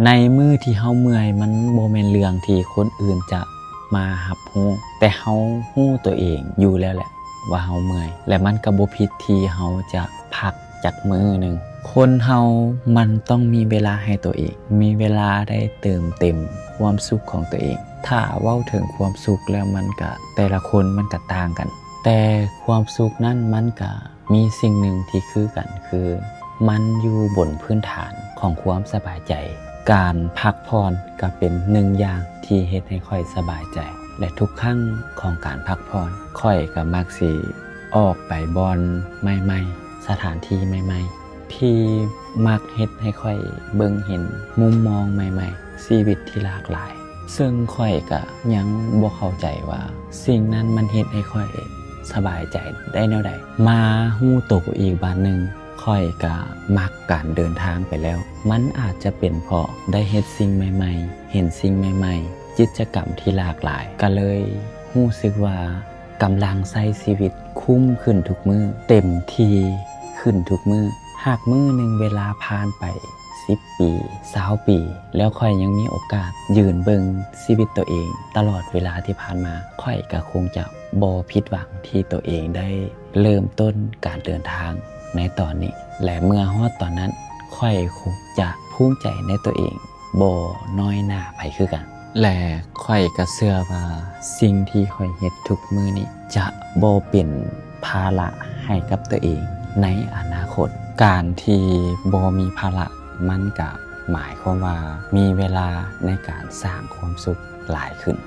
ໃນມື້ທີ່ເຮົາເມື່ອຍ ມັນບໍ່ແມ່ນເລື່ອງທີ່ຄົນອື່ນຈະມາຮັບຮູ້, ແຕ່ເຮົາຮູ້ຕົວເອງຢູ່ແລ້ວແຫຼະວ່າເຮົາເມື່ອຍ ແລະ ມັນກໍບໍ່ຜິດທີ່ເຮົາຈະພັກຈັກມື້ໜຶ່ງ. ຄົນເຮົາມັນຕ້ອງມີເວລາໃຫ້ຕົວເອງ, ມີເວລາໄດ້ເຕີມເຕັມຄວາມສຸກຂອງຕົວເອງ. ຖ້າເວົ້າເຖິງຄວາມສຸກແລ້ວ ມັນກະ ແຕ່ລະຄົນມັນກະຕ່າງກັນ, ແຕ່ຄວາມສຸກນັ້ນມັນກະ ມີສິ່ງໜຶ່ງທີ່ຄືກັນ ຄືມັນຢູ່ບົນພື້ນຖານຂອງຄວາມສະບາຍໃຈ. ການພັກຜ່ອນກໍເປັນໜຶ່ງຢ່າງທີ່ເຮັດໃຫ້ຂ້ອຍສະບາຍໃຈ ແລະ ທຸກຄັ້ງຂອງການພັກຜ່ອນ ຂ້ອຍກໍມັກຊິອອກໄປບ່ອນໃໝ່ໆ, ສະຖານທີ່ໃໝ່ໆ ທີ່ມັກເຮັດໃຫ້ຂ້ອຍເບິ່ງເຫັນມຸມມອງໃໝ່ໆ, ຊີວິດທີ່ຫຼາກຫຼາຍ. ເຊິ່ງຂ້ອຍກະຍັງບໍ່ເຂົ້າໃຈວ່າສິ່ງນັ້ນມັນເຮັດໃຫ້ຂ້ອຍສະບາຍໃຈໄດ້ແນວໃດ. ມາຮູ້ໂຕອີກບາດໜຶ່ງ, ຂ້ອຍກະມັກການເດີນທາງໄປແລ້ວ. ມັນອາດຈະເປັນເພາະໄດ້ເຮັດສິ່ງໃໝ່ໆ, ເຫັນສິ່ງໃໝ່ໆ, ກິດຈະກຳທີ່ຫຼາກຫຼາຍ, ກະເລີຍຮູ້ສຶກວ່າກຳລັງໃຊ້ຊີວິດຄຸ້ມຂຶ້ນທຸກມື້, ເຕັມທີ່ຂຶ້ນທຸກມື້. ຫາກມື້ໜຶ່ງເວລາຜ່ານໄປ ສິບປີ ຊາວປີ ແລ້ວຂ້ອຍຍັງມີໂອກາດຢືນເບິ່ງຊີວິດໂຕເອງຕະຫຼອດເວລາທີ່ຜ່ານມາ, ຂ້ອຍກໍຄົງຈະບໍ່ຜິດຫວັງທີ່ໂຕເອງໄດ້ເລີ່ມຕົ້ນການເດີນທາງໃນຕອນນີ້ ແລະ ເມື່ອຮອດຕອນນັ້ນ ຂ້ອຍຄົງຈະພູມໃຈໃນໂຕເອງບໍ່ນ້ອຍໜ້າໃຜຄືກັນ. ແລະ ຂ້ອຍກໍເຊື່ອວ່າສິ່ງທີ່ຂ້ອຍເຮັດທຸກມື້ນີ້ຈະບໍ່ເປັນພາລະໃຫ້ກັບຕົວເອງໃນອະນາຄົດ. ການທີ່ບໍ່ມີພາລະ ມັນກະໝາຍຄວາມວ່າມີເວລາໃນການສ້າງຄວາມສຸກຫຼາຍຂຶ້ນ.